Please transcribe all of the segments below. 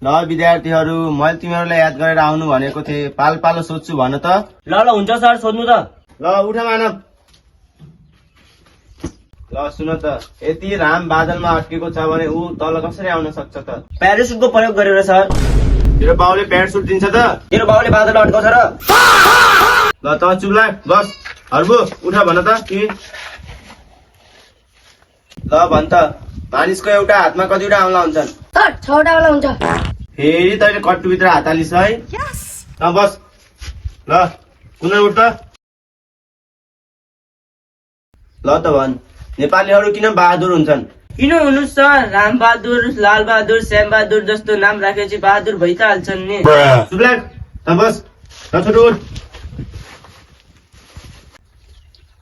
ल विद्यार्थीहरू मैले तिमीहरूलाई याद गरेर आउनु भनेको थिएँ। पालो पालो सोध्छु भन त। ल हुन्छ सर, सोध्नु त। ल उठ मानव। ल सुन त, यदि राम बादलमा अड्केको छ भने ऊ तल कसरी आउन सक्छ त? प्यारासुटको प्रयोग गरेर सर। तेरो बाउले प्यारासुट दिन्छ त? तेरो बाउले बादल अड्काउँछ र? ल त चुप लाग, बस। हर्बु उठ भन त तिमी। ल भन त, मानिसको एउटा हातमा कतिवटा औँला हुन्छन्? सर 6वटा वाला हुन्छ। फेरि तैँले कट्टुभित्र हात हालिस् है। ल बस। ल कुनै उठ त। ल त भन, नेपालीहरू किन बहादुर हुन्छन्? किन हुनु सर, राम बहादुर, लाल बहादुर, श्याम बहादुर जस्तो नाम राखेपछि बहादुर भइ त हाल्छन् नि। चुप लाग, त बस। ल छोटो उठ।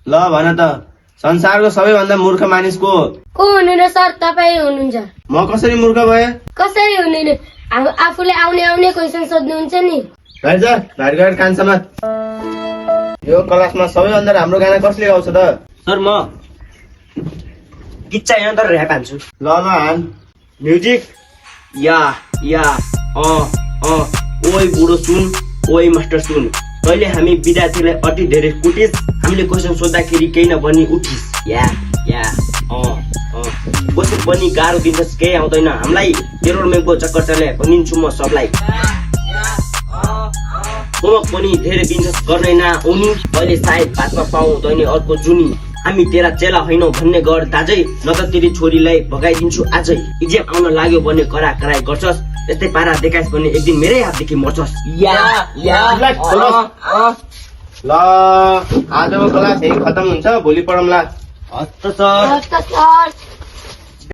ल भन त, संसारको सबैभन्दा मूर्ख मानिस को? को हुनुहुन्न सर? तपाईँ हुनुहुन्छ। म कसरी मूर्ख भए? कसरी हुनुहुन्न? आफूले आउने क्वेसन सोध्नुहुन्छ नि। भाइ जा, भाइ गएर कान समात। यो क्लासमा सबैभन्दा राम्रो गाना कसले गाउँछ त? सर म गीत चाहिँ यहाँ तर ऱ्याप हान्छु। ल हान। म्युजिक। या ओइ बुढो सुन, ओइ मास्टर सुन, तैँले हामी विद्यार्थीलाई अति धेरै कुटिस, हामीले क्वेसन सोद्धाखेरि केही नभनी उठिस। क्वेसन पनि गाह्रो दिन्छस्, केही आउँदैन हामीलाई, तेरो मेघको चक्कर चले भनिदिन्छु म सबलाई। होमवर्क पनि धेरै दिन्छस् गर्दैन उनी, अहिले सायद बातमा पाउँ तैँले अर्को जुनी, हामी तेरा चेला होइनौ भन्ने गर दाजै, न त तेरी छोरीलाई भगाइदिन्छु आजै, इक्जाम आउन लाग्यो भने करा कराई गर्छस्, यस्तै पारा देखाइस् भने एक दिन मेरै हातदेखि मर्छस्। ल आजको क्लास यही खतम हुन्छ, भोलि पढौँला। हस्त सर। सर